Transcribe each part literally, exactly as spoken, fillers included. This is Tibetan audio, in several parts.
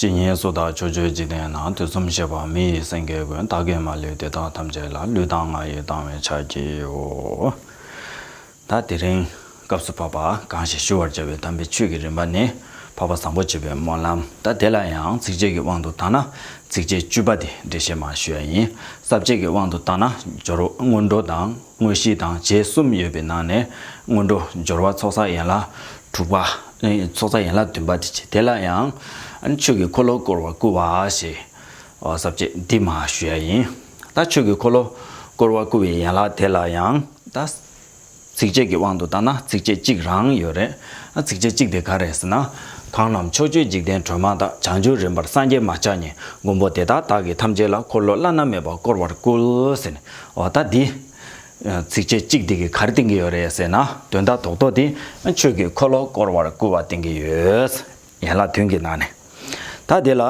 ཡེ་ཤེས་སུ་དག་ཕྱོགས་བཅུའི་འཇིག་རྟེན་ན། དུས་གསུམ་གཤེགས་པ་མི་ཡི་སེང་གེ་ཀུན། བདག་གིས་མ་ལུས་དེ་དག་ཐམས་ཅད་ལ། ལུས་དང་ངག་ཡིད་དང་བས་ཕྱག་བགྱིའོ། ད་དེ་རིང་སྐབས་སུ་བབ་པ་གང་ཞིག་ཞུ་བར་བྱ་བའི་དམ་པའི་ཆོས་ཀྱི་རིམ་པ་ནི། འཕགས་པ་བཟང་པོ་སྤྱོད་པའི་སྨོན་ལམ། ད་དེ་ལ་ཡང་ཚིགས་བཅད་ཀྱི་དབང་དུ་བཏང་ན་ཚིགས་བཅད་བཅུ་པ་དེ་འགྲེལ་བཤད་མར་ཞུ་ཡ་ཡིན། ས་བཅད་ཀྱི་དབང་དུ་བཏང་ན་སྦྱོར་སྔོན་འགྲོ་དང་། དངོས་གཞི་དང་རྗེས་གསུམ་ཡོད་པའི་ནང་ནས། སྔོན་འགྲོ་སྦྱོར་བ་ཚོགས་བསགས་ཡན་ལག་དྲུག་པ། ཚོགས་བསགས་ཡན་ལག་བདུན་པ་དེ་བྱས། དེ་ལ་ཡང་ཨ་ཆོས་ཀྱི་འཁོར་ལོ་བསྐོར་བར་བསྐུལ་བ་ཞེས་ས་བཅད་འདི་མར་ཞུ་ཡ་ཡིན། ད་ཆོས་ཀྱི་འཁོར་ལོ་བསྐོར་བར་བསྐུལ་བའི་ཡན་ལག་དེ་ལ་ཡང་ད་ཚིགས་བཅད་ཀྱི་དབང་དུ་བཏང་ན་ཚིགས་བཅད་གཅིག་རང་ཡོད་རེད། ཨ་ཚིགས་བཅད་གཅིག་དེ་ག་རེ་རེད་ཟེར་ན། གང་རྣམས་ཕྱོགས་བཅུའི་འཇིག་རྟེན་སྒྲོན་མ་དག། བྱང་ཆུབ་རིམ་པར་སངས་རྒྱས་མ་ཆགས་ཉིད། མགོན་པོ་དེ་དག་བདག་གིས་ཐམས་ཅད་ལ། འཁོར་ལོ་བླ་ན་མེད་པ་བསྐོར་བར་བསྐུལ་ཟེར་ནས། འོ་ད་འདི། ཚིགས་བཅད་གཅིག་འདི་གིས་ག་རེ་བསྟན་གྱི་ཡོད་རེད་ཟེར་ན། དོན་དག་རྡོག་རྡོག་འདི་ཆོས་ཀྱི་འཁོར་ལོ་བསྐོར་བར་བསྐུལ་བ་བསྟན་གྱི་ཡོད། ཡན་ལག་བདུན་གྱི་ནང་ནས། ད་འདི་ལ།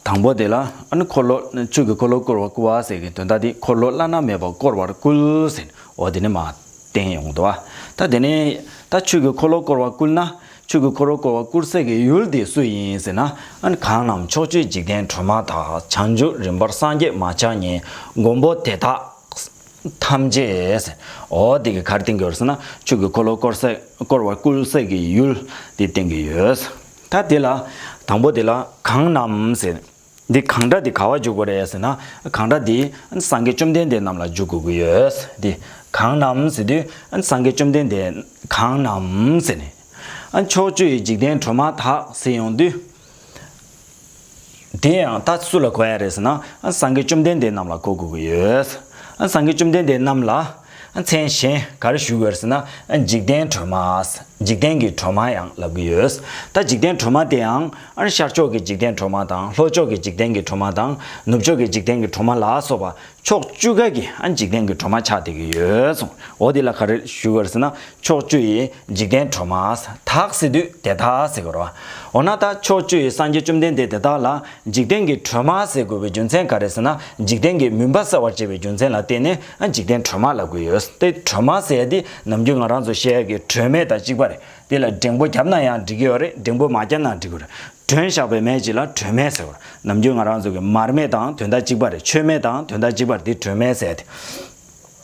དང་པོ་དེ་ལ་ཨ་ནི་འཁོར་ལོ། ཆོས་ཀྱི་འཁོར་ལོ་བསྐོར་བར་བསྐུལ་བ་ཟེར་གྱི་དོན་དག་འདི། འཁོར་ལོ་བླ་ན་མེད་པ་བསྐོར་བར་བསྐུལ་ཟེར། འོ་དེ་ནི་མར་བསྟན་ཡོང་འདུག་བ། ད་དེ་ནས་ད་ཆོས་ཀྱི་འཁོར་ལོ་བསྐོར་བར་བསྐུལ་ན། ཆོས་ཀྱི་འཁོར་ལོ་བསྐོར་བར་བསྐུལ་སའི་གི་ཡུལ་དེ་སུ་ཡིན་ཟེར་ན། ཨ་ནི་གང་རྣམས་ཕྱོགས་བཅུའི་འཇིག་རྟེན་སྒྲོན་མ་དག། བྱང་ཆུབ་རིམ་པར་སངས་རྒྱས་མ་ཆགས་ཉིད། མགོན་པོ་དེ་དག་ཐམས་ཅད་ཟེར། འོ་དེ་གིས་ག་རེ་བསྟན་གྱི་ཡོད་ཟེར་ན། ཆོས་ཀྱི་འཁོར་ལོ་བསྐོར་ས། བསྐོར་བར་བསྐུལ་སའི་གི་ཡུལ་དེ་བསྟན་གྱི་ཡོད། ད་དེ་ལ་དང་པོ་དེ་ལ་གང་རྣམས་ཟེར། འདི་གང་འདྲ་འདི་ག་པར་འཇུག་དགོས་རེད་ཟེར་ན། གང་འདྲ་འདི་སངས་རྒྱས་བཅོམ་ལྡན་འདས་རྣམས་ལ་འཇུག་དགོས་ཀྱི་ཡོད། འདི་གང་རྣམས་ཟེར་དུས་སངས་རྒྱས་བཅོམ་ལྡན་འདས་གང་རྣམས་ཟེར་ནས། ཕྱོགས་བཅུའི་འཇིག་རྟེན་སྒྲོན་མ་དག་ཟེར་ཡོང་དུས། དེ་ཡང་ད་སུ་ལ་གོ་ཡ་རེད་ཟེར་ན། སངས་རྒྱས་བཅོམ་ལྡན་འདས་རྣམས་ལ་གོ་དགོས་ཀྱི་ཡོད། སངས་རྒྱས་བཅོམ་ལྡན་འདས་རྣམས་ལ། མཚན་གཞན་ག་རེ་ཞུ་དགོས་རེད་ཟེར་ན། འཇིག་རྟེན་སྒྲོན་མ། འཇིག་རྟེན་གྱི་སྒྲོན་མ་ཡང་ལབ་ཀྱི་ཡོད། ད་འཇིག་རྟེན་སྒྲོན་མ་དེ་ཡང་ཤར་ཕྱོགས་ཀྱི་འཇིག་རྟེན་སྒྲོན་མ་དང་། ལྷོ་ཕྱོགས་ཀྱི་འཇིག་རྟེན་གྱི་སྒྲོན་མ་དང་། ནུབ་ཕྱོགས་ཀྱི་འཇིག་རྟེན་གྱི་སྒྲོན་མ་ལ་སོགས་པ་ཕྱོགས་བཅུ་ཀ་གི་འཇིག་རྟེན་གྱི་སྒྲོན་མ་ཆགས་བསྡད་ཀྱི་ཡོད་གསུངས། འོ་དེ་ལ་ག་རེ་ཞུ་དགོས་རེད་ཟེར་ན། ཕྱོགས་བཅུ་ཡི་འཇིག་རྟེན་སྒྲོན་མ། དག་ཟེར་དུས་དེ་དག་ཟེར་དགོས་རེད་བ། འོ་ན་ད་ཕྱོགས་བཅུ་ཡི་སངས་རྒྱས་བཅོམ་ལྡན་འདས་དེ་དག་ལ་འཇིག་རྟེན་གྱི་སྒྲོན་མ་ཟེར་དགོས་པའི་རྒྱུ་མཚན་ག་རེ་ཟེར་ན། འཇིག་རྟེན་གྱི་མུན་པ་སེལ་བར་བྱེད་པའི་རྒྱུ་མཚན་ལ་བརྟེན་ནས་འཇིག་རྟེན་སྒྲོན་མ་ལབ་ཀྱི་ཡོད། དེ་སྒྲོན་མ་ཟེར་ཡ་དེ་ནམ་རྒྱུན་ང་རང་ཚོ་བཤད་ཡ་གི་སྒྲོན་མེ་དང་གཅིག་པ་རེད། དེ་ལ་འགྲེང་བུ་བརྒྱབ་ན་ཡང་འགྲིག་གི་ཡོད་རེད། འགྲེང་བུ་མ་བརྒྱབ་ན་འགྲིག་གི་རེད། སྒྲོན་བཞག་པའི་མེ་ཅིག་ལ་སྒྲོན་མེ་ཟེར་བ། ནམ་རྒྱུན་ང་རང་ཚོ་གི་མར་མེ་དང་དོན་དག་གཅིག་པ་རེད། མཆོད་མེ་དང་དོན་དག་གཅིག་པ་རེད། དེ་སྒྲོན་མེ་ཟེར་ཡ་དེ།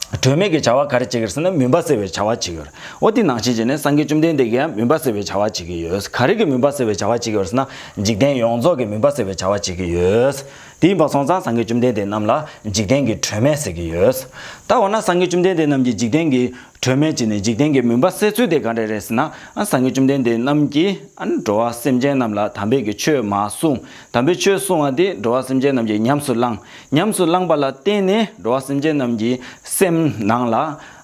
སྒྲོན་མེ་གི་བྱ་བ་ག་རེ་བྱེད་ཀྱི་རེད་ཟེར་ན། མུན་པ་སེལ་བའི་བྱ་བ་བྱེད་ཀྱི་ཡོད་རེད། འོ་དེ་ནང་བཞིན་བྱས་ནས་སངས་རྒྱས་བཅོམ་ལྡན་འདས་ཀྱིས་ཡང་མུན་པ་སེལ་བའི་བྱ་བ་བྱེད་ཀྱི་ཡོད། ག་རེ་གི་མུན་པ་སེལ་བའི་བྱ་བ་བྱེད་ཀྱི་ཡོད་ཟེར་ན། འཇིག་རྟེན་ཡོངས་རྫོགས་ཀྱི་མུན་པ་སེལ་བའི་བྱ་བ་བྱེད་ཀྱི་ཡོད། དེ་ཡིན་པ་སོང་ཙང་སངས་རྒྱས་བཅོམ་ལྡན་འདས་རྣམས་ལ་འཇིག་རྟེན་གྱི་སྒྲོན་མེ་ཟེར་གྱི་ཡོད། ད་འོ་ན་སངས་རྒྱས་བཅོམ་ལྡན་འདས་རྣམས་ཀྱིས་འཇིག་རྟེན་གྱི་སྒྲོན་མེ་བྱས་ནས་འཇིག་རྟེན་གྱི་མུན་པ་སེལ་ཚུལ་དེ་ག་འདྲ་རེད་ཟེར་ན། ཨ་སངས་རྒྱས་བཅོམ་ལྡན་འདས་རྣམས་ཀྱིས་ཨ་འགྲོ་བ་སེམས་ཅན་རྣམས་ལ་དམ་པའི་གི་ཆོས་མར་གསུངས། དམ་པའི་ཆོས་གསུངས་པ་དེ་འགྲོ་བ་སེམས་ཅན་རྣམས་ཀྱིས་ཉམས་སུ་བླངས། ཉམས་སུ་བླངས་པ་ལ་བརྟེན་ནས་འགྲོ་བ་སེམས་ཅན་རྣམས་ཀྱི་སེམས་ནང་ལ་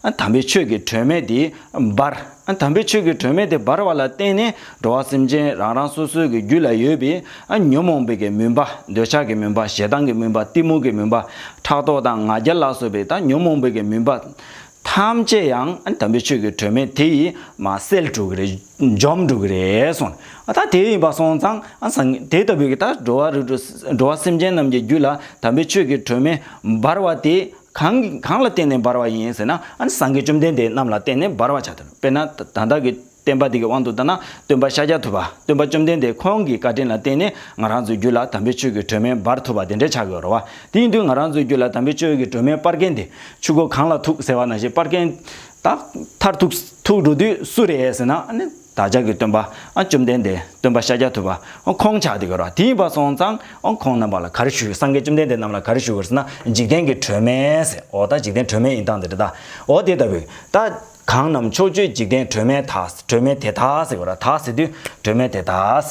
ཨ་དམ་པའི་ཆོས་ཀྱི་སྒྲོན་མེ་དེ་འབར། ཨ་དམ་པའི་ཆོས་ཀྱི་སྒྲོན་མེ་དེ་འབར་བ་ལ་བརྟེན་ནས་འགྲོ་བ་སེམས་ཅན་རང་རང་སོ་སོའི་གི་རྒྱུད་ལ་ཡོད་པའི་ཨ་ཉོན་མོངས་པའི་གི་མུན་པ། འདོད་ཆགས་ཀྱི་མུན་པ། ཞེ་སྡང་གི་མུན་པ། གཏི་མུག་གི་མུན་པ། ཕྲག་དོག་དང་ང་རྒྱལ་ལ་སོགས་པའི་ད་ཉོན་མོངས་པའི་གི་མུན་པ་ཐམས་ཅད་ཡང་དམ་པའི་ཆོས་ཀྱི་སྒྲོན་མེ་དེ་ཡིས་མར་སེལ་འགྲོ་གི་རེད། འཇོམས་འགྲོ་གི་རེད་གསུངས། ད་དེ་ཡིན་པ་སོང་ཙང་ཨ་སངས་དེ་ལྟ་བུའི་གི་ད་འགྲོ་བ་རིགས་དྲུག་འགྲོ་བ་སེམས་ཅན་རྣམས་ཀྱི་རྒྱུད་ལ་དམ་པའི་ཆོས་ཀྱི་སྒྲོན་མེ་འབར་བ་དེ་གང་གང་ལ་བརྟེན་ནས་འབར་བ་ཡིན་ཟེར་ན། ཨ་ནི་སངས་རྒྱས་བཅོམ་ལྡན་འདས་རྣམས་ལ་བརྟེན་ནས་འབར་བ་ཆགས་ཐུབ། དཔེར་ན་ད་ད་ལྟ་གི་བསྟན་པ་འདི་གི་དབང་དུ་བཏང་ན། སྟོན་པ་ཤཱཀྱ་ཐུབ་པ། སྟོན་པ་བཅོམ་ལྡན་འདས་ཁོང་གི་བཀའ་དྲིན་ལ་བརྟེན་ནས་ང་རང་ཚོའི་རྒྱུད་ལ་དམ་པའི་ཆོས་ཀྱི་སྒྲོན་མེ་འབར་ཐུབ་པ་དེ་འདྲ་ཆགས་ཀྱི་ཡོད་རེད་བ། དེ་ཡིན་དུས་ང་རང་ཚོའི་རྒྱུད་ལ་དམ་པའི་ཆོས་ཀྱི་སྒྲོན་མེ་སྤར་མཁན་དེ་ཆུ་མགོ་གངས་ལ་ཐུག་ཟེར་བ་ནང་བཞིན་སྤར་མཁན་ད་མཐར་ཐུག་ཐུག་འགྲོ་དུས་སུ་རེད་ཟེར་ན། ཨ་ནི་བདག་ཅག་གི་སྟོན་པ་ཨ་བཅོམ་ལྡན་འདས། སྟོན་པ་ཤཱཀྱ་ཐུབ་པ་ཨ་ཁོང་ཆགས་བསྡད་ཀྱི་ཡོད་རེད་བ། དེ་ཡིན་པ་སོང་ཙང་ཨ་ཁོང་རྣམ་པ་ལ་ག་རེ་ཞུ། སངས་རྒྱས་བཅོམ་ལྡན་འདས་རྣམས་ལ་ག་རེ་ཞུ་དགོས་ཟེར་ན། འཇིག་རྟེན་གྱི་སྒྲོན་མེ་ཟེར། འོ་ད་འཇིག་རྟེན་སྒྲོན་མེ་ཡིན་སྟངས་དེ་རེད་ད། འོ་དེ་ལྟ་བུའི་ད། གང་རྣམས་ཕྱོགས་བཅུའི་འཇིག་རྟེན་སྒྲོན་མེ་དག། སྒྲོན་མེ་དེ་དག་ཟེར་དགོས་ར། དག་ཟེར་དུས་སྒྲོན་མེ་དེ་དག།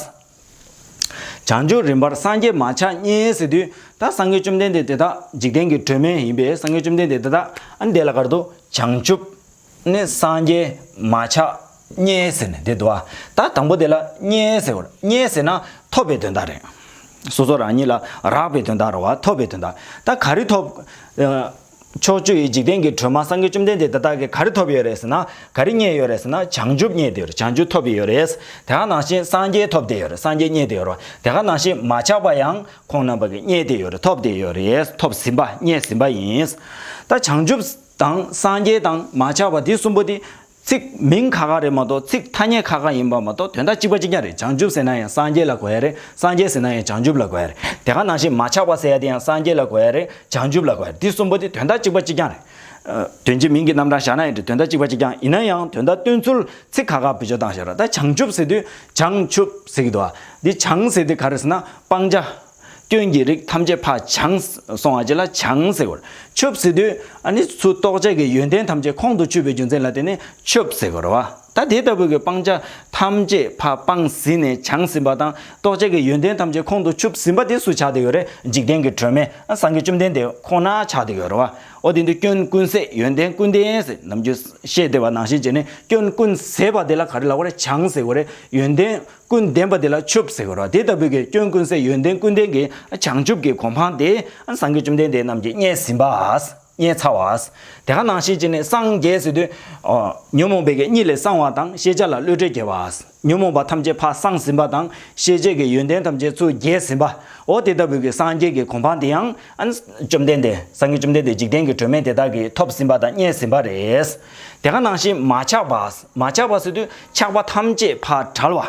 བྱང་ཆུབ་རིམ་པར་སངས་རྒྱས་མ་ཆགས་བརྙེས་ཟེར་དུས། ད་སངས་རྒྱས་བཅོམ་ལྡན་འདས་དེ་དག་འཇིག་རྟེན་གྱི་སྒྲོན་མེ་ཡིན་པས། སངས་རྒྱས་བཅོམ་ལྡན་འདས་དེ་དག་ཨ་འདི་ལ་ག་རེ་འདུག་བྱང་ཆུབ་ནི་སངས་རྒྱས་མ་ཆགས་བརྙེས་ཟེར་ནས་འདི་འདུག་ཨ། ད་དང་པོ་དེ་ལ་བརྙེས་ཟེར་དགོས་ར། བརྙེས་ཟེར་ན་ཐོབ་པའི་དོན་དག་རེད། སོ་སོ་རང་ཉིད་ལ་རག་པའི་དོན་དག་རེད་བ། ཐོབ་པའི་དོན་དག། ད་ག་རེ་ཐོབ། ཕྱོགས་བཅུ་ཡི་འཇིག་རྟེན་གྱི་སྒྲོན་མ་སངས་རྒྱས་བཅོམ་ལྡན་འདས་དེ་དག་གིས་ག་རེ་ཐོབ་ཡོད་རེད་ཟེར་ན། ག་རེ་རྙེད་ཡོད་རེད་ཟེར་ན། བྱང་ཆུབ་རྙེད་བསྡད་ཡོད་རེད། བྱང་ཆུབ་ཐོབ་ཡོད་རེད། དེ་ག་ནང་བཞིན་སངས་རྒྱས་ཐོབ་བསྡད་ཡོད་རེད། སངས་རྒྱས་རྙེད་བསྡད་ཡོད་རེད། དེ་ག་ནང་བཞིན་མ་ཆགས་པ་ཡང་ཁོང་རྣམ་པ་གིས་རྙེད་བསྡད་ཡོད་རེད། ཐོབ་བསྡད་ཡོད་རེད། ཐོབ་ཟིན་པ། རྙེད་ཟིན་པ་ཡིན། ད་བྱང་ཆུབ་དང་སངས་རྒྱས་དང་མ་ཆགས་པ་འདི་གསུམ་པོ་འདི། ཚིག་མིང་ཁ་ཁ་རེད་མ་གཏོགས་ཚིག་ཐ་སྙད་ཁ་ཁ་ཡིན་པ་མ་གཏོགས་དོན་དག་གཅིག་པ་གཅིག་རྐྱང་རེད། བྱང་ཆུབ་ཟེར་ན་ཡང་སངས་རྒྱས་ལ་གོ་ཡ་རེད། སངས་རྒྱས་ཟེར་ན་ཡང་བྱང་ཆུབ་ལ་གོ་ཡ་རེད། དེ་ག་ནང་བཞིན་མ་ཆགས་པ་ཟེར་ཡ་དེ་ཡང་སངས་རྒྱས་ལ་གོ་ཡ་རེད། བྱང་ཆུབ་ལ་གོ་ཡ་རེད། འདི་གསུམ་པོ་དེ་དོན་དག་གཅིག་པ་གཅིག་རྐྱང་རེད། ཨ། དོན་གཅིག་མིང་གི་རྣམ་གྲངས་བཞག་ན་ཡང་རེད། དོན་དག་གཅིག་པ་གཅིག་རྐྱང་ཡིན་ན་ཡང་དོན་དག་སྟོན་ཚུལ་ཚིག་ཁ་ཁ་བེད་སྤྱོད་བཏང་བཞག་ར། ད་བྱང་ཆུབ་ཟེར་དུས་བྱང་ཆུབ་ཟེར་གི་འདུག་བ། འདི་བྱང་ཟེར་དུས་ག་རེ་ཟེར་ན་སྤང་བྱ། སྐྱོན་གྱི་རིགས་ཐམས་ཅད་ཕར་བྱང་སོང་བ་ཅིག་ལ་བྱང་ཟེར་བ་རེད། ཆུབ་ཟེར་དུས་ཨ་ནི་ཚུར་རྟོག་བཅས་ཀྱི་ཡོན་ཏན་ཐམས་ཅད་ཁོང་དུ་ཆུད་པའི་རྒྱུ་མཚན་ལ་བརྟེན་ནས་ཆུབ་ཟེར་བ་རེད་བ། ད་དེ་ལྟ་བུའི་གི་སྤང་བྱ་ཐམས་ཅད་ཕར་སྤངས་ཟིན་ནས་བྱང་ཟིན་པ་དང་རྟོག་བཅས་ཀྱི་ཡོན་ཏན་ཐམས་ཅད་ཁོང་དུ་ཆུད་ཟིན་པ་དེ་སུ་ཆགས་བསྡད་ཡོད་རེད། འཇིག་རྟེན་གྱི་སྒྲོན་མེ་ཨ་སངས་རྒྱས་བཅོམ་ལྡན་འདས་ཁོ་ན་ཆགས་བསྡད་ཡོད་རེད་བ། འོ་དེ་འདི་སྐྱོན་ཀུན་ཟད་ཡོན་ཏན་ཀུན་ལྡན་ཟེར་ནམ་རྒྱུན་བཤད་བསྡད་པ་ནང་བཞིན་བྱས་ནས་སྐྱོན་ཀུན་ཟད་པ་དེ་ལ་ག་རེ་ལབ་དགོས་རེད། བྱང་ཟེར་དགོས་རེད། ཡོན་ཏན་ཀུན་ལྡན་པ་དེ་ལ་ཆུབ་ཟེར་དགོས་རེད། དེ་ལྟ་བུའི་གི་སྐྱོན་ཀུན་ཟད་ཡོན་ཏན་ཀུན་ལྡན་གྱི་བྱང་ཆུབ་ཀྱི་གོ་འཕང་དེ་སངས་རྒྱས་བཅོམ་ལྡན་འདས་རྣམས་ཀྱིས་བརྙེས་ཟིན་པ། བརྙེས་ཚར་བ། དེ་ག་ནང་བཞིན་བྱས་ནས་སངས་རྒྱས་ཟེར་དུས་ཨོ་ཉོན་མོངས་པའི་གི་གཉིད་ལས་སངས་པ་དང་ཤེས་བྱ་ལ་བློ་གྲོས་སྐྱེ་བ། ཉོན་མོངས་པ་ཐམས་ཅད་ཕར་སངས་ཟིན་པ་དང་ཤེས་བྱའི་གི་ཡོན་ཏན་ཐམས་ཅད་ཚུར་རྒྱས་ཟིན་པ། འོ་དེ་ལྟ་བུའི་གི་སངས་རྒྱས་ཀྱི་གོ་འཕང་དེ་ཡང་ཨ་ནི་བཅོམ་ལྡན་འདས་སངས་རྒྱས་བཅོམ་ལྡན་འདས་འཇིག་རྟེན་གྱི་སྒྲོན་མེ་དེ་དག་གིས་ཐོབ་ཟིན་པ་དང་བརྙེས་ཟིན་པ་རེད། དེ་ག་ནང་བཞིན་མ་ཆགས་པ། མ་ཆགས་པ་ཟེར་དུས་ཆགས་པ་ཐམས་ཅད་ཕར་བྲལ་བ།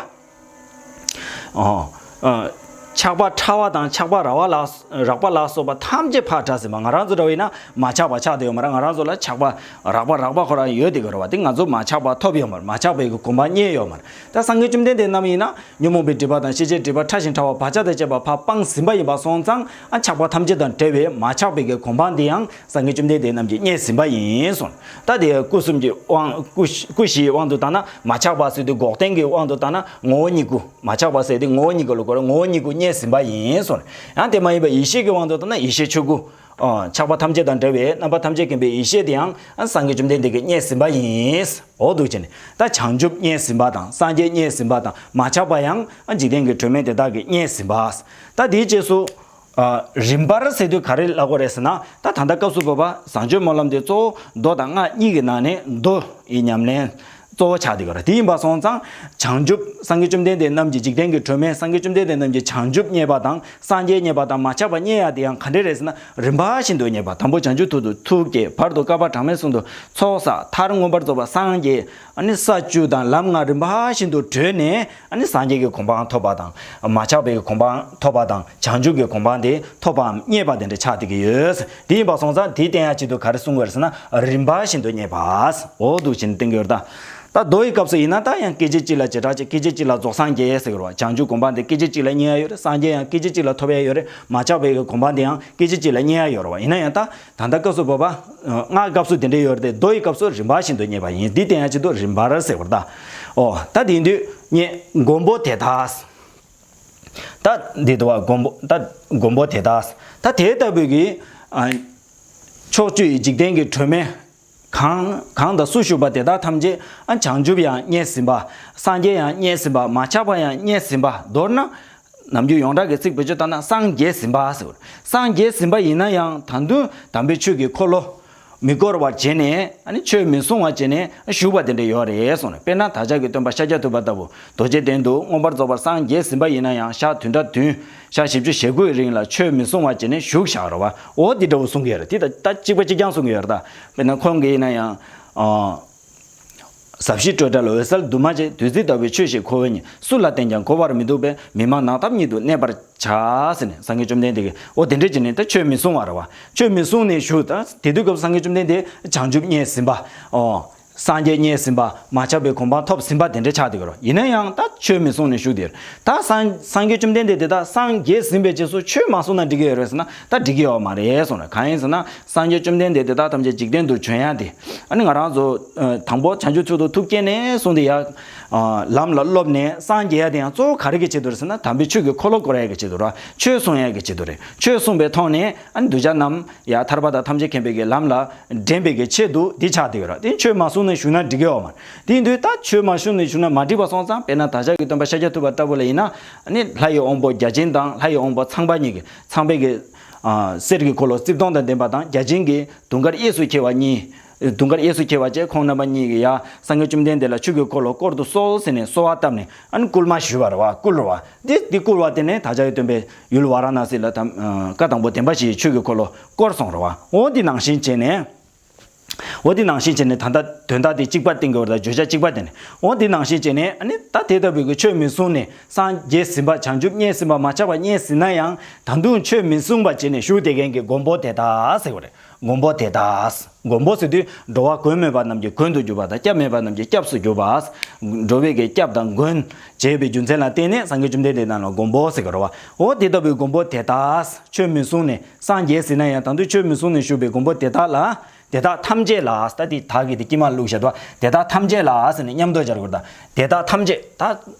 ཨོ། ཨ། ཆགས་པ་ཕྲ་བ་དང་ཆགས་པ་ར་བ་ལ་རགས་པ་ལ་སོགས་པ་ཐམས་ཅད་ཕར་བྲལ་ཟིན་པ། ང་རང་ཚོ་འདྲ་བ་ཡིན་ན་མ་ཆགས་པ་ཆགས་བསྡད་ཡོད་མ་རེད། ང་རང་ཚོ་ལ་ཆགས་པ་རགས་པ་རགས་པ་ཁོ་རང་ཡོད་བསྡད་ཀྱི་རེད་བ། དེ་ང་ཚོ་མ་ཆགས་པ་ཐོབ་ཡོད་མ་རེད། མ་ཆགས་པའི་གི་གོ་འཕང་རྙེད་ཡོད་མ་རེད། ད་སངས་རྒྱས་བཅོམ་ལྡན་འདས་རྣམས་ཡིན་ན་ཉོན་མོངས་པའི་སྒྲིབ་པ་དང་ཤེས་བྱའི་སྒྲིབ་པ་ཕྲ་ཞིང་ཕྲ་བ་བག་ཆགས་དང་བཅས་པ་ཕར་སྤངས་ཟིན་པ་ཡིན་པ་སོང་ཙང་ཨ་ཆགས་པ་ཐམས་ཅད་དང་བྲལ་བའི་མ་ཆགས་པའི་གི་གོ་འཕང་འདི་ཡང་སངས་རྒྱས་བཅོམ་ལྡན་འདས་རྣམས་ཀྱིས་རྙེད་ཟིན་པ་ཡིན་གསུངས། ད་དེ་སྐུ་གསུམ་གྱི་དབང་སྐུ་སྐུ་བཞིའི་དབང་དུ་བཏང་ན་མ་ཆགས་པ་ཟེར་དུས་འགོག་བདེན་གྱི་དབང་དུ་བཏང་ན་ངོ་བོ་ཉིད་སྐུ། མ་ཆགས་པ་ཟེར་དེ་ངོ་བོ་ཉིད་སྐུ་ལ་གོ་རེད། ངོ་བོ་ཉིད་སྐུ་རྙེད་ཟིན་པ་ཡིན་གསུངས། ཡང་དེ་མ་ཡིན་པ་ཡེ་ཤེས་ཀྱི་དབང་དུ་བཏང་ན་ཡེ་ཤེས་ཆོས་སྐུ། ཨ། ཆགས་པ་ཐམས་ཅད་དང་བྲལ་བའི་རྣམ་པ་ཐམས་ཅད་མཁྱེན་པའི་ཡེ་ཤེས་དེ་ཡང་ཨ་སངས་རྒྱས་བཅོམ་ལྡན་འདས་ཀྱིས་རྙེད་ཟིན་པ་ཡིན། འོ་འདུག་བྱས་ནས་ད་བྱང་ཆུབ་རྙེད་ཟིན་པ་དང་སངས་རྒྱས་རྙེད་ཟིན་པ་དང་མ་ཆགས་པ་ཡང་ཨ་འཇིག་རྟེན་གྱི་སྒྲོན་མེ་དེ་དག་གིས་རྙེད་ཟིན་པ། ད་དེའི་རྗེས་སུ། ཨ། རིམ་པར་ཟེར་དུས་ག་རེ་ལབ་དགོས་རེད་ཟེར་ན། ད་ད་ལྟ་སྐབས་སུ་བབ་པ་བཟང་སྤྱོད་སྨོན་ལམ་དེ་གཙོ་བོ་མདོ་དང་སྔགས་གཉིས་ཀྱི་ནང་ནས་མདོ་ཡི་ཉམས་ལེན་གཙོ་བོ་ཆགས་བསྡད་ཀྱི་རེད། དེ་ཡིན་པ་སོང་ཙང་བྱང་ཆུབ་སངས་རྒྱས་བཅོམ་ལྡན་འདས་རྣམས་ཀྱི་འཇིག་རྟེན་གྱི་སྒྲོན་མེ་སངས་རྒྱས་བཅོམ་ལྡན་འདས་རྣམས་ཀྱི་བྱང་ཆུབ་རྙེད་པ་དང་སངས་རྒྱས་རྙེད་པ་དང་མ་ཆགས་པ་རྙེད་ཡ་དེ་ཡང་ག་འདྲ་རེད་ཟེར་ན། རིམ་པ་བཞིན་དུ་རྙེད་པ། དང་པོ་བྱང་ཆུབ་ཐོབ་ཏུ་ཐུགས་བསྐྱེད། བར་དུ་བསྐལ་པ་གྲངས་མེད་གསུམ་དུ་ཚོགས་བསགས། མཐར་མངོན་པར་རྫོགས་པར་སངས་རྒྱས། ཨ་ནི་ས་བཅུ་དང་ལམ་ལྔ་རིམ་པ་བཞིན་དུ་བགྲོད་ནས། ཨ་ནི་སངས་རྒྱས་ཀྱི་གོ་འཕང་ཐོབ་པ་དང་། མ་ཆགས་པའི་གོ་འཕང་ཐོབ་པ་དང་བྱང་ཆུབ་ཀྱི་གོ་འཕང་དེ་ཐོབ་པའམ་རྙེད་པ་དེ་འདྲ་ཆགས་བསྡད་ཀྱི་ཡོད། དེ་ཡིན་པ་སོང་ཙང་དེ་བསྟན་ཡ་ཆེད་དུ་ག་རེ་གསུང་གི་ཡོད་རེད་ཟེར་ན། རིམ་པ་བཞིན་དུ་རྙེད་པ། འོ་འདུག་བྱས་ནས་བསྟན་གྱི་ཡོད་རེད་ད། ད་མདོ་ཡི་སྐབས་སུ་ཡིན་ན་ད་ཡང་སྐད་ཅིག་གཅིག་ལ་བྱེ་བྲག་ཕྱེད། སྐད་ཅིག་གཅིག་ལ་རྫོགས་སངས་རྒྱས་ཟེར་གྱི་རེད་བ། བྱང་ཆུབ་གོ་འཕང་དེ་སྐད་ཅིག་གཅིག་ལ་རྙེད་ཡ་ཡོད་རེད། སངས་རྒྱས་ཡང་སྐད་ཅིག་གཅིག་ལ་ཐོབ་ཡ་ཡོད་རེད། མ་ཆགས་པའི་གོ་འཕང་དེ་ཡང་སྐད་ཅིག་གཅིག་ལ་རྙེད་ཡ་ཡོད་རེད་བ། ཡིན་ན་ཡང་ད་ད་ལྟ་སྐབས་སུ་བབ་པ། སྔགས་སྐབས་སུ་དེ་འདྲ་ཡོད་རེད་དེ། མདོ་ཡི་སྐབས་སུ་རིམ་པ་བཞིན་དུ་རྙེད་པ་ཡིན། འདི་བསྟན་ཡ་ཆེད་དུ་རིམ་པར་ཟེར་བ་རེད་ད། ཨོ། ད་དེ་ཡིན་དུས་ངས་མགོན་པོ་དེ་དག་ད་འདི་འདུག་བ། མགོན་པོ་ད་མགོན་པོ་དེ་དག་ད་དེ་ལྟ་བུའི་གི། ཨ། ཕྱོགས་བཅུའི་འཇིག་རྟེན་གྱི་སྒྲོན་མེ་གང་གང་དང་སུ་བཞུགས་པ་དེ་དག་ཐམས་ཅད་ཨ་བྱང་ཆུབ་ཡང་རྙེད་ཟིན་པ། སངས་རྒྱས་ཡང་རྙེད་ཟིན་པ། མ་ཆགས་པ་ཡང་རྙེད་ཟིན་པ། མདོར་ན། ནམ་རྒྱུན་ཡོངས་གྲགས་ཀྱི་ཚིག་བེད་སྤྱོད་བཏང་ན་སངས་རྒྱས་ཟིན་པ་ཟེར། སངས་རྒྱས་ཟིན་པ་ཡིན་ན་ཡང་ད་དུང་དམ་པའི་ཆོས་ཀྱི་འཁོར་ལོ་མི་བསྐོར་བར་བྱས་ནས། ཨ་ནི་ཆོས་མི་གསུང་བར་བྱས་ནས་བཞུགས་པ་དེ་འདྲ་ཡོད་རེད་གསུངས་ནས། དཔེར་ན་བདག་ཅག་གི་སྟོན་པ་ཤཱཀྱ་ཐུབ་པ་ལྟ་བུ་རྡོ་རྗེ་གདན་དུ་མངོན་པར་རྫོགས་པར་སངས་རྒྱས་ཟིན་པ་ཡིན་ན་ཡང་ཞག་བདུན་ཕྲག་བདུན། ཞག་བཞི་བཅུ་ཞེ་དགུའི་རིང་ལ་ཆོས་མི་གསུང་བར་བྱས་ནས་བཞུགས་བཞག་རེད་བ། འོ་འདི་འདྲ་བོ་གསུང་གི་ཡོད་རེད། དེ་ད་ད་གཅིག་པ་གཅིག་རྐྱང་གསུང་གི་ཡོད་རེད་ད། དཔེར་ན་ཁོང་གིས་ཡིན་ན་ཡང་། ཨ། ཟབ་ཞི་སྤྲོས་བྲལ་འོད་གསལ་འདུས་མ་བྱས། བདུད་རྩི་ལྟ་བུའི་ཆོས་ཤིག་ཁོ་བོས་ཉིད། སུ་ལ་བསྟན་ཀྱང་གོ་བར་མི་འདུག་པས། མི་སྨྲ་ནགས་ཐབས་ཉིད་དུ་གནས་པར་བྱ། ཟེར་ནས་སངས་རྒྱས་བཅོམ་ལྡན་འདས་ཀྱིས་འོ་དེ་འདྲ་བྱས་ནས་ད་ཆོས་མི་གསུང་བ་རེད་བ། ཆོས་མི་གསུང་ནས་བཞུགས། ད་དེ་དུས་སྐབས་སངས་རྒྱས་བཅོམ་ལྡན་འདས་བྱང་ཆུབ་རྙེད་ཟིན་པ། ཨོ། སངས་རྒྱས་རྙེད་ཟིན་པ། མ་ཆགས་པའི་གོ་འཕང་ཐོབ་ཟིན་པ་དེ་འདྲ་ཆགས་བསྡད་ཀྱི་རེད། ཡིན་ན་ཡང་ད་ཆོས་མི་གསུང་ནས་བཞུགས་བསྡད་རེད། ད་སངས་སངས་རྒྱས་བཅོམ་ལྡན་འདས་དེ་དག་སངས་རྒྱས་ཟིན་པའི་རྗེས་སུ་ཆོས་མ་གསུངས་ན་འགྲིག་གི་ཡོད་རེད་ཟེར་ན། ད་འགྲིག་གི་ཡོད་མ་རེད་གསུངས་རེད། གང་ཡིན་ཟེར་ན་སངས་རྒྱས་བཅོམ་ལྡན་འདས་དེ་དག་ཐམས་ཅད་འཇིག་རྟེན་དུ་བྱོན་ཡ་དེ། ཨ་ནི་ང་རང་ཚོ་དང་པོ་བྱང་ཆུབ་མཆོག་ཏུ་ཐུགས་བསྐྱེད་ནས་གསུངས་དེ་ཡ། ལམ་ལ་སློབ་ནས་སངས་རྒྱས་ཡ་དེ་ཡང་གཙོ་བོ་ག་རེ་གི་ཆེད་དུ་རེད་ཟེར་ན། དམ་པའི་ཆོས་ཀྱི་འཁོར་ལོ་བསྐོར་ཡ་གི་ཆེད་དུ་རེད། ཆོས་གསུང་ཡ་གི་ཆེད་དུ་རེད། ཆོས་གསུངས་པའི་ཐོག་ནས་ཨ་ནི་གདུལ་བྱ་རྣམས་ཡ་ཐར་པ་དང་ཐམས་ཅད་མཁྱེན་པའི་གི་ལམ་ལ་འདྲེན་པའི་གི་ཆེད་དུ་འདི་ཆགས་བསྡད་ཡོད་རེད། དེ་ཆོས་མ་གསུངས་ནས་བཞུགས་ན་འགྲིག་གི་ཡོད་མ་རེད། དེ་ཡིན་དུས་ད་ཆོས་མ་གསུངས་ནས་བཞུགས་ན་མ་འགྲིག་པ་སོང་ཙང་། དཔེར་ན་བདག་ཅག་གི་སྟོན་པ་ཤཱཀྱ་ཐུབ་པ་ལྟ་བུ་ལ་ཡིན་ན། ཨ་ནི་ལྷ་ཡི་དབང་པོ་བརྒྱ་བྱིན་དང་ལྷ་ཡི་དབང་པོ་ཚངས་པ་གཉིས་ཀྱིས། ཚངས་པའི་གི། ཨ། གསེར་གྱི་འཁོར་ལོ་རྩིབས་སྟོང་དང་ལྡན་པ་དང་། བརྒྱ་བྱིན་གྱིས་དུང་དཀར་གཡས་སུ་འཁྱིལ་བ་གཉིས། དུང་དཀར་གཡས་སུ་འཁྱིལ་བ་བཅས་ཁོང་རྣམ་པ་གཉིས་ཀྱིས་ཡ་སངས་རྒྱས་བཅོམ་ལྡན་འདས་ལ་ཆོས་ཀྱི་འཁོར་ལོ་བསྐོར་དུ་གསོལ་ཟེར་ནས་གསོལ་བ་བཏབ་ནས། ཨ་ནི་བསྐུལ་མ་ཞུས་པ་རེད་བ། བསྐུལ་རེད་བ། འདི་འདི་བསྐུལ་བ་དེ་ནས་བདག་ཅག་གི་སྟོན་པས་ཡུལ་ཝཱ་ར་ཎ་སི་ལ་དམ། ཨ། བཀའ་དང་པོ་བདེན་པ་བཞིའི་ཆོས་ཀྱི་འཁོར་ལོ་བསྐོར་སོང་རེད་བ། འོ་འདི་ནང་བཞིན་བྱས་ནས། འོ་དེ་ནང་བཞིན་བྱས་ནས་ད་ལྟ་དོན་དག་དེ་གཅིག་པ་བསྟན་དགོས་པ་དང་བརྗོད་བྱ་གཅིག་པ་བསྟན་ནས། འོ་དེ་ནང་བཞིན་བྱས་ནས་ཨ་ནི་ད་དེ་ལྟ་བུའི་གི་ཆོས་མི་གསུང་ནས་སངས་རྒྱས་ཟིན་པ་བྱང་ཆུབ་བརྙེས་ཟིན་པ་མ་ཆགས་པ་བརྙེས་ཟིན་ན་ཡང་ད་དུང་ཆོས་མི་གསུང་པ་བྱས་ནས་བཞུགས་བསྡད་མཁན་གྱི་མགོན་པོ་དེ་དག་ཟེར་བ་རེད། མགོན་པོ་དེ་དག་མགོན་པོ་ཟེར་དུས་འགྲོ་བ་མགོན་མེད་པ་རྣམས་ཀྱི་མགོན་དུ་གྱུར་པ་དང་། སྐྱབས་མེད་པ་རྣམས་ཀྱི་སྐྱབས་སུ་གྱུར་པ། འགྲོ་བའི་གི་སྐྱབས་དང་མགོན་བྱས་པའི་རྒྱུ་མཚན་ལ་བརྟེན་ནས་སངས་རྒྱས་བཅོམ་ལྡན་འདས་རྣམས་ལ་མགོན་པོ་ཟེར་གི་རེད་བ། འོ་དེ་ལྟ་བུའི་མགོན་པོ་དེ་དག་ཆོས་མི་གསུང་ནས་སངས་རྒྱས་ཟིན་ན་ཡང་ད་དུང་ཆོས་མི་གསུང་ནས་བཞུགས་པའི་མགོན་པོ་དེ་དག་ལ། དེ་དག་ཐམས་ཅད་ལ། ད་དེ་དག་གི་དེ་དཀྱིལ་མ་བླུགས་བཞག་འདུག་དེ་དག་ཐམས་ཅད་ལ་ཟེར་ནས་མཉམ་དུ་སྦྱར་དགོས་ད། དེ་དག་ཐམས་ཅད་ད།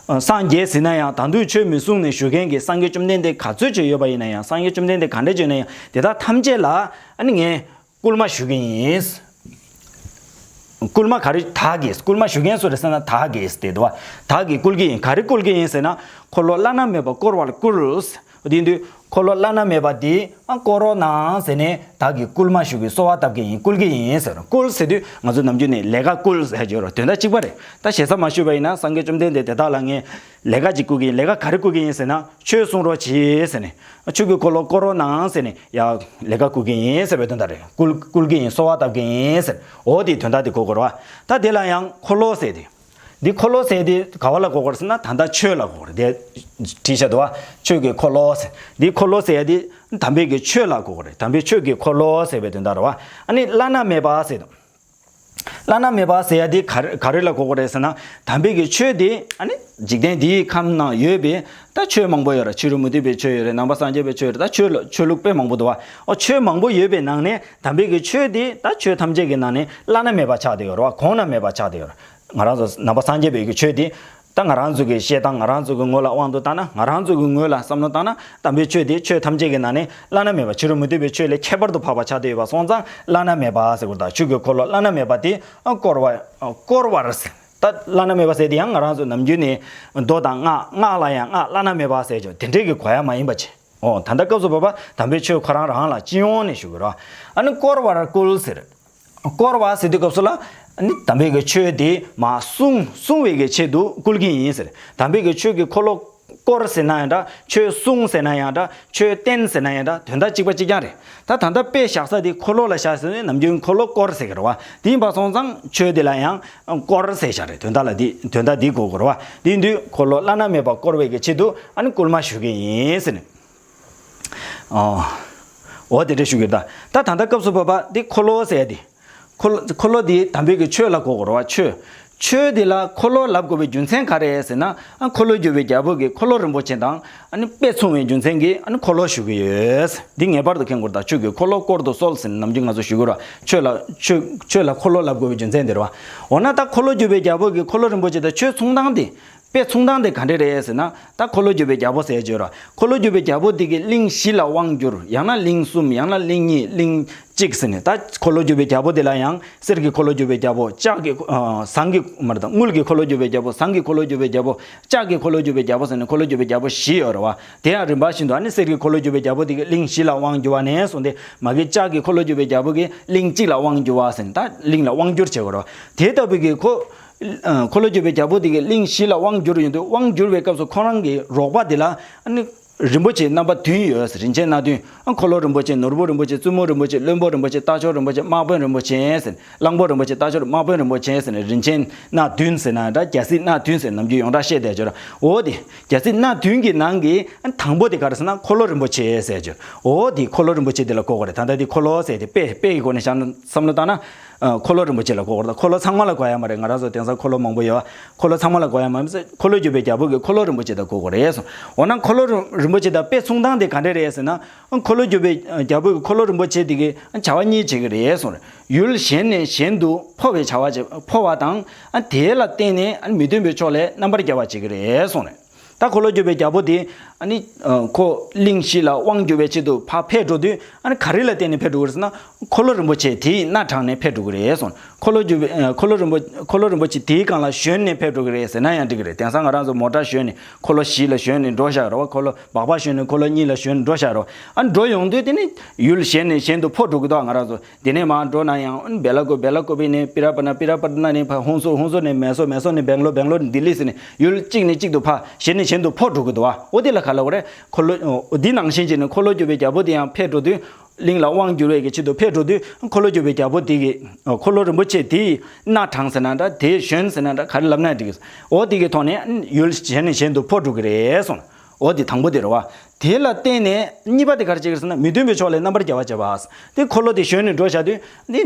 སངས་རྒྱས་ཟིན་ན་ཡང་ད་དུང་ཆོས་མི་གསུང་ནས་བཞུགས་མཁན་གྱི་སངས་རྒྱས་བཅོམ་ལྡན་འདས་ག་ཚོད་ཅིག་ཡོད་པ་ཡིན་ན་ཡང་། སངས་རྒྱས་བཅོམ་ལྡན་འདས་ག་འདྲ་ཅིག་ཡོད་ན་ཡང་། དེ་དག་ཐམས་ཅད་ལ་ཨ་ནི་ངས་བསྐུལ་མ་ཞུ་གི་ཡིན། བསྐུལ་མ་ག་རེ་དག་གིས། བསྐུལ་མ་ཞུ་མཁན་སུ་རེད་ཟེར་ན་དག་གིས་དེ་འདུག་བ། དག་གིས་བསྐུལ་གྱི་ཡིན། ག་རེ་བསྐུལ་གྱི་ཡིན་ཟེར་ན། འཁོར་ལོ་བླ་ན་མེད་པ་བསྐོར་བར་བསྐུལ། དེ་དུས་འཁོར་ལོ་བླ་ན་མེད་པ་འདི་ཨ་བསྐོར་རོགས་གནང་ཟེར་ནས་བདག་གིས་བསྐུལ་མ་ཞུ་གི། གསོལ་བ་བཏབ་ཀྱི་ཡིན། བསྐུལ་གྱི་ཡིན་ཟེར། བསྐུལ་ཟེར་དུས་ང་ཚོ་ནམ་རྒྱུན་ནས་ལས་ཀ་བསྐུལ་ཟེར་གྱི་ཡོད་རེད། དོན་དག་གཅིག་པ་རེད། ད་ཞེ་ས་མ་ཞུས་པ་ཡིན་ན་སངས་རྒྱས་བཅོམ་ལྡན་འདས་དེ་དག་ལ་ངས་ལས་ཀ་ཅིག་བསྐུལ་གྱི་ཡིན། ལས་ཀ་ག་རེ་བསྐུལ་གྱི་ཡིན་ཟེར་ན། ཆོས་གསུང་རོགས་གྱིས་ཟེར་ནས། ཆོས་ཀྱི་འཁོར་ལོ་བསྐོར་རོགས་གནང་ཟེར་ནས་ཡ་ལས་ཀ་བསྐུལ་གྱི་ཡིན་ཟེར་བའི་དོན་དག་རེད། བསྐུལ་བསྐུལ་གྱི་ཡིན། གསོལ་བ་བཏབ་ཀྱི་ཡིན་ཟེར། འོ་དེའི་དོན་དག་དེ་གོ་དགོས་རེད་བ། ད་དེ་ལ་ཡང་འཁོར་ལོ་ཟེར་དེ། འདི་འཁོར་ལོ་ཟེར་དེ་ག་བ་ལ་གོ་དགོས་རེད་ཟེར་ན། ད་ལྟ་ཆོས་ལ་གོ་དགོས་རེད། དེ་བྲིས་བཞག་འདུག་བ། ཆོས་ཀྱི་འཁོར་ལོ་ཟེར། འདི་འཁོར་ལོ་ཟེར་ཡ་དེ་དམ་པའི་གི་ཆོས་ལ་གོ་དགོས་རེད། དམ་པའི་ཆོས་ཀྱི་འཁོར་ལོ་ཟེར་བའི་དོན་དག་རེད་བ། ཨ་ནི་བླ་ན་མེད་པ་ཟེར་དང་། བླ་ན་མེད་པ་ཟེར་ཡ་དེ་ག་རེ་ག་རེ་ལ་གོ་དགོས་རེད་ཟེར་ན། དམ་པའི་གི་ཆོས་དེ་ཨ་ནི་འཇིག་རྟེན་འདིའི་ཁམས་ནང་ཡོད་པའི་ད་ཆོས་མང་པོ་ཡོད་རེད། ཕྱི་རོལ་མུ་སྟེགས་པའི་ཆོས་ཡོད་རེད། ནང་པ་སངས་རྒྱས་པའི་ཆོས་ཡོད་རེད། ད་ཆོས་ལ་ཆོས་ལུགས་དཔེ་མང་པོ་འདུག་བ། ཨོ་ཆོས་མང་པོ་ཡོད་པའི་ནང་ནས་དམ་པའི་གི་ཆོས་དེ་ད་ཆོས་ཐམས་ཅད་ཀྱི་ནང་ནས་བླ་ན་མེད་པ་ཆགས་བསྡད་ཡོད་རེད་བ། གོང་ན་མེད་པ་ཆགས་བསྡད་ཡོད་རེད། ང་རང་ཚོ་ནང་པ་སངས་རྒྱས་པའི་གི་ཆོས་དེ། ད་ང་རང་ཚོ་གི་བཤད་སྟངས། ང་རང་ཚོ་གི་ངོས་ལ་དབང་དུ་བཏང་ན། ང་རང་ཚོ་གི་ངོས་ལ་བསམ་བློ་བཏང་ན། དམ་པའི་ཆོས་དེ་ཆོས་ཐམས་ཅད་ཀྱི་ནང་ནས་བླ་ན་མེད་པ། ཕྱི་རོལ་མུ་སྟེགས་པའི་ཆོས་ལས་ཁྱད་པར་དུ་འཕགས་པ་ཆགས་བསྡད་ཡོད་པ་སོང་ཙང་བླ་ན་མེད་པ་ཟེར་དགོས་རེད། ད་ཆོས་ཀྱི་འཁོར་ལོ་བླ་ན་མེད་པ་དེ་བསྐོར་བ། བསྐོར་བར་ཟེར། ད་བླ་ན་མེད་པ་ཟེར་དེ་ཡང་ང་རང་ཚོ་ནམ་རྒྱུན་ནས་མདོ་དང་སྔགས། སྔགས་ལ་ཡང་སྔགས་བླ་ན་མེད་པ་ཟེར་ཀྱང་དེ་འདྲའི་གི་གོ་ཡ་མ་ཡིན་པ་བྱས། ཨོ་ད་ལྟ་སྐབས་སུ་བབ་པ་དམ་པའི་ཆོས་ཁོ་རང་རང་ལ་སྤྱི་ཡོངས་ནས་ཞུ་དགོས་རེད། ཨ་ནི་བསྐོར་བར་བསྐུལ་ཟེར། བསྐོར་བ་ཟེར་དུས་སྐབས་སུ་ལ་ནི་དམ་པའི་གི་ཆོས་དེ་མར་གསུང་གསུང་བའི་གི་ཆེད་དུ་བསྐུལ་གྱི་ཡིན་ཟེར། དམ་པའི་གི་ཆོས་ཀྱི་འཁོར་ལོ་བསྐོར་ཟེར་ན་ཡང་འདྲ། ཆོས་གསུང་ཟེར་ན་ཡང་འདྲ། ཆོས་བསྟན་ཟེར་ན་ཡང་འདྲ། དོན་དག་གཅིག་པ་གཅིག་རྐྱང་རེད། ད་ད་ལྟ་དཔེ་བཞག་ས་དེ་འཁོར་ལོ་ལ་བཞག་ཟེར་ནས་ནམ་རྒྱུན་འཁོར་ལོ་བསྐོར་ཟེར་གི་རེད་བ། དེ་ཡིན་པ་སོང་ཙང་ཆོས་དེ་ལ་ཡང་བསྐོར་ཟེར་བཞག་རེད། དོན་དག་ལ་དེ་དོན་དག་དེ་གོ་དགོས་རེད་བ། དེ་ཡིན་དུས་འཁོར་ལོ་བླ་ན་མེད་པ་བསྐོར་བའི་གི་ཆེད་དུ་ཨ་ནི་བསྐུལ་མ་ཞུ་གི་ཡིན་ཟེར་ནས། ཨོ། འོ་དེ་འདྲ་ཞུ་གི་ད། ད་ད་ལྟ་སྐབས་སུ་བབ་པ་འདི་འཁོར་ལོ་ཟེར་ཡ་དེ། འཁོར་འཁོར་ལོ་འདི་དམ་པའི་གི་ཆོས་ལ་གོ་དགོས་རེད་བ། ཆོས། ཆོས་འདི་ལ་འཁོར་ལོ་ལབ་དགོས་པའི་རྒྱུ་མཚན་ག་རེ་ཟེར་ན། ཨ་འཁོར་ལོས་སྒྱུར་བའི་རྒྱལ་པོ་གི་འཁོར་ལོ་རིན་པོ་ཆེ་དང་ཨ་ནི་དཔེ་མཚུངས་པའི་རྒྱུ་མཚན་གྱིས་ཨ་ནི་འཁོར་ལོ་ཞུ་གི་ཡོད། འདི་ངེས་པར་དུ་མཁྱེན་དགོས་རེད། ད་ཆོས་ཀྱི་འཁོར་ལོ་བསྐོར་དུ་གསོལ་ཟེར་ནས་ནམ་རྒྱུན་ང་ཚོ་ཞུ་གི་རེད་བ། ཆོས་ལ་ཆོས་ཆོས་ལ་འཁོར་ལོ་ལབ་དགོས་པའི་རྒྱུ་མཚན་འདི་རེད་བ། འོ་ན་ད་འཁོར་ལོས་སྒྱུར་བའི་རྒྱལ་པོ་གི་འཁོར་ལོ་རིན་པོ་ཆེ་དང་ཆོས་མཚུངས་སྟངས་དེ། དཔེ་མཚུངས་སྟངས་དེ་ག་འདྲ་རེད་ཟེར་ན། ད་འཁོར་ལོས་སྒྱུར་བའི་རྒྱལ་པོ་ཟེར་གྱི་ཡོད་ར། འཁོར་ལོས་སྒྱུར་བའི་རྒྱལ་པོ་དེ་གི་གླིང་བཞི་ལ་དབང་བསྒྱུར། ཡང་ན་གླིང་གསུམ། ཡང་ན་གླིང་གཉིས། གླིང་གཅིག་ཟེར་ནས། ད་འཁོར་ལོས་སྒྱུར་བའི་རྒྱལ་པོ་དེ་ལ་ཡང་གསེར་གྱི་འཁོར་ལོས་སྒྱུར་བའི་རྒྱལ་པོ། ལྕགས་ཀྱི་ཨ་ཟངས་ཀྱི་མ་རེད་ད། དངུལ་གྱི་འཁོར་ལོས་སྒྱུར་བའི་རྒྱལ་པོ། ཟངས་ཀྱི་འཁོར་ལོས་སྒྱུར་བའི་རྒྱལ་པོ། ལྕགས་ཀྱི་འཁོར་ལོས་སྒྱུར་བའི་རྒྱལ་པོ་ཟེར་ནས་འཁོར་ལོས་སྒྱུར་བའི་རྒྱལ་པོ་བཞི་ཡོད་ར་བ། དེ་ཡང་རིམ་པ་བཞིན་དུ་ཨ་ནི་གསེར་གྱི་འཁོར་ལོས་སྒྱུར་བའི་རྒྱལ་པོ་དེ་གི་གླིང་བཞི་ལ་དབང་བསྒྱུར་བ་ནས་བཟུང་སྟེ། མ་གི་ལྕགས་ཀྱི་འཁོར་ལོས་སྒྱུར་བའི་རྒྱལ་པོ་གི་གླིང་གཅིག་ལ་དབང་བསྒྱུར་བ་ཟེར་ནས། ད་གླིང་ལ་དབང་བསྒྱུར་བྱེད་དགོས་ར་བ། དེ་ལྟ་བུའི་གི་ཁོ། ཨ་འཁོར་ལོས་སྒྱུར་བའི་རྒྱལ་པོ་དེ་གི་གླིང་བཞི་ལ་དབང་བསྒྱུར་ཡོང་དུས། དབང་བསྒྱུར་བའི་སྐབས་སུ་ཁོ་རང་གི་རོགས་པ་དེ་ལ་ཨ་ནི་རིན་པོ་ཆེ་རྣམ་པ་བདུན་ཡོད་ཟེར། རིན་ཆེན་སྣ་བདུན། ཨ་འཁོར་ལོ་རིན་པོ་ཆེ། ནོར་བུ་རིན་པོ་ཆེ། བཙུན་མོ་རིན་པོ་ཆེ། བློན་པོ་རིན་པོ་ཆེ། རྟ་མཆོག་རིན་པོ་ཆེ། དམག་དཔོན་རིན་པོ་ཆེ་ཟེར། གླང་པོ་རིན་པོ་ཆེ། རྟ་མཆོག་དམག་དཔོན་རིན་པོ་ཆེ་ཟེར་ནས། རིན་ཆེན་སྣ་བདུན་ཟེར་ན་འདྲ། རྒྱལ་སྲིད་སྣ་བདུན་ཟེར་ནམ་རྒྱུན་ཡོངས་གྲགས་བཤད་བསྡད་ཡོད་ར། འོ་དེ་རྒྱལ་སྲིད་སྣ་བདུན་གྱི་ནང་གི་ཨ་དང་པོ་དེ་ག་རེ་ཟེར་ན། འཁོར་ལོ་རིན་པོ་ཆེ་ཟེར་ཡོད། འོ་དེ་འཁོར་ལོ་རིན་པོ་ཆེ་དེ་ལ་གོ་དགོས་རེད། ད་ལྟ་དེ་འཁོར་ལོ་ཟེར་དེ་དཔེ་དཔེ་ཡི་སྒོ་ནས་བཞག་ན། བསམ་བློ་བཏང་ན། ཨ་འཁོར་ལོ་རིན་པོ་ཆེ་ལ་གོ་དགོས་རེད། ད་འཁོར་ལོ་ཚང་མ་ལ་གོ་ཡ་མ་རེད། ང་རང་ཚོ་དེང་སང་འཁོར་ལོ་མང་པོ་ཡོད། འཁོར་ལོ་ཚང་མ་ལ་གོ་ཡ་མ་རེད། འཁོར་ལོས་སྒྱུར་བའི་རྒྱལ་པོ་གི་འཁོར་ལོ་རིན་པོ་ཆེ་དེ་གོ་དགོས་རེད་གསུངས། འོ་ན་འཁོར་ལོ་རིན་རིན་པོ་ཆེ་དང་དཔེ་མཚུངས་སྟངས་དེ་ག་འདྲ་རེད་ཟེར་ན། འཁོར་ལོས་སྒྱུར་བའི་རྒྱལ་པོ་གི་འཁོར་ལོ་རིན་པོ་ཆེ་དེ་གི་བྱ་བ་གཉིས་བྱེད་ཀྱི་རེད་གསུངས་རེད། ཡུལ་གཞན་ནས་གཞན་དུ་འཕོ་བའི་བྱ་བ་བྱེད། འཕོ་བ་དང་། ཨ་དེ་ལ་བརྟེན་ནས་ཨ་མི་མཐུན་པའི་ཕྱོགས་ལས་རྣམ་པར་རྒྱལ་བ་བྱེད་ཀྱི་རེད་གསུངས་རེད། ད་འཁོར་ལོས་སྒྱུར་བའི་རྒྱལ་པོ་དེ་ཨ་ནི་ཨ་ཁོ་གླིང་བཞི་ལ་དབང་བསྒྱུར་བའི་ཆེད་དུ་ཕར་ཕེབས་འགྲོ་དུས། ཨ་ནི་ག་རེ་ལ་བརྟེན་ནས་ཕེབས་འགྲོ་གི་རེད་ཟེར་ན། འཁོར་ལོ་རིན་པོ་ཆེ་དེའི་སྣ་དྲངས་ནས་ཕེབས་འགྲོ་གི་རེད་གསུངས། འཁོར་ལོས་སྒྱུར་བའི་ཨ་འཁོར་ལོ་རིན་པོ་འཁོར་ལོ་རིན་པོ་ཆེ་དེའི་སྒང་ལ་ཞོན་ནས་ཕེབས་འགྲོ་གི་རེད་ཟེར་ན་ཡང་འགྲིག་གི་རེད། དེང་སང་ང་རང་ཚོ་མོ་ཊ་ཞོན་ནས་འཁོར་ལོ་བཞི་ལ་ཞོན་ནས་འགྲོ་བཞག་ཡོད་རེད་བ། འཁོར་ལོ་སྦག་སྦག་ཞོན་ནས་འཁོར་ལོ་གཉིས་ལ་ཞོན་ནས་འགྲོ་བཞག་ཡོད་རེད་བ། ཨ་འགྲོ་ཡོང་དུས་དེ་ནི་ཡུལ་གཞན་ནས་གཞན་དུ་འཕོ་འགྲོ་གི་འདུག་ང་རང་ཚོ་དེ་ནས་མར་འགྲོ་ན་ཡང་། ཨ་ནི་བེ་ལ་ཀོ་བེ་ལ་ཀོ་པི་ནས་པི་ར་པ་ན། པི་ར་པ་ན་ནས་ཕར་ཧུན་སུར། ཧུན་སུར་ནས་མེ་སོར། མེ་སོར་ནས་སྦེང་ལོར། སྦེང་ལོར་ནས་ལྡི་ལི་ཟེར་ནས་ཡུལ་གཅིག་ནས་གཅིག་ཏུ་ཕར། གཞན་ནས་གཞན་དུ་འཕོ་འགྲོ་གི་འདུག་བ། འོ་དེ་ལ་ག་ལབ་དགོས་རེད། འཁོར་ལོ་འོ་འདི་ནང་བཞིན་བྱས་ནས་འཁོར་ལོས་སྒྱུར་བའི་རྒྱལ་པོ་དེ་ཡང་ཕེབས་འགྲོ་དུས། གླིང་ལ་དབང་བསྒྱུར་བའི་གི་ཆེད་དུ་ཕེབས་འགྲོ་དུས། འཁོར་ལོས་སྒྱུར་བའི་རྒྱལ་པོ་དེ་གི། འཁོར་ལོ་རིན་པོ་ཆེ་དེ་ཡི་སྣ་དྲངས་ཟེར་ན་འདྲ། དེ་ཞོན་ཟེར་ན་འདྲ། ག་རེ་ལབ་ན་འགྲིག་གི། འོ་དེ་གི་ཐོག་ནས་ཡུལ་གཞན་ནས་གཞན་དུ་འཕོ་འགྲོ་གི་རེད་གསུངས། འོ་དེ་དང་པོ་དེ་རེད་བ། དེ་ལ་བརྟེན་ནས་གཉིས་པ་དེ་ག་རེ་བྱེད་ཀྱི་རེད་ཟེར་ན། མི་མཐུན་པའི་ཕྱོགས་ལས་རྣམ་པར་རྒྱལ་བར་བྱེད་པ། དེ་འཁོར་ལོ་དེ་ཞོན་ནས་འགྲོ་བཞག་དུས་འདི།